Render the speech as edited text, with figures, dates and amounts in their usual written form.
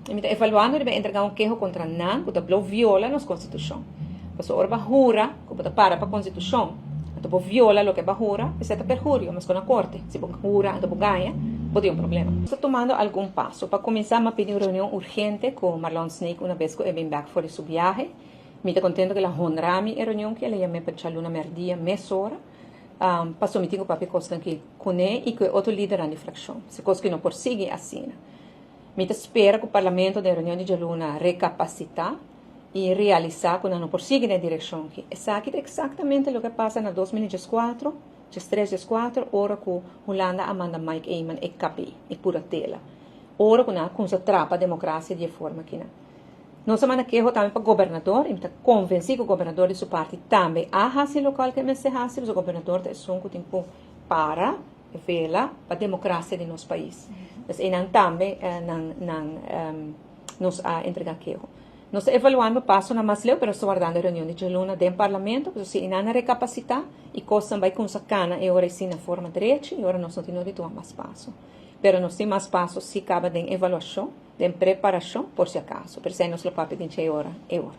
I mi ta evaluando riba entregá un keho kontra nan ku ta blo viola nos konstitushon. Pasobra ora bo a hura ku bo ta para pa konstitushon, anto bo viola loke bo a hura, esei ta perhurio, meskos na korte. Si bo hura anto bo gaña, bo tin un problema. Nos ta tumando algun paso. Pa kuminsá, mi a pidi un reunion urgente ku Marlon Sneek una bes ku e bin bèk for di su biahe. Mi ta kontento ku el a honra mi e reunion ki el a yam'é pa djaluna mèrdia mesora. Pasobra mi tin ku papia kosnan ki kuné i ku e otro lidernan di frakshon. Si kos ki no por sigui asina. Mi ta spera ku Parlamento den reunion di djaluna rekapasitá i realisá ku nan no por sigui den e direkshon aki. Esaki ta eksaktamente loke a pasa na 2014, 13, 14, ora ku Hulanda a manda Mike Eman e kab'é, e pura tela. Ora ku nan a kumsa trapa demokrasia di e forma akinan. Nos a manda keho tambe pa gobernador i mi ta konvensí ku gobernador di su parti tambe a hasi lokual ku e mester hasi, pasobra gobernador ta esun ku tin ku para vela pa demokrasia di nos pais. Pues einan tambe nan nan nos a entrega keho. Nos ta evaluando pasonan mas leu pero nos ta wardando e reunion di djaluna den parlamento pasobra si einan a rekapasitá i kosnan bai kumsa kana e ora esei na forma drechi i ora nos no tin nodi tuma mas paso. Pero nos tin mas paso si kaba den evaluashon, den preparashon por si akaso. Pero esei nos lo papia den dje ora e ora.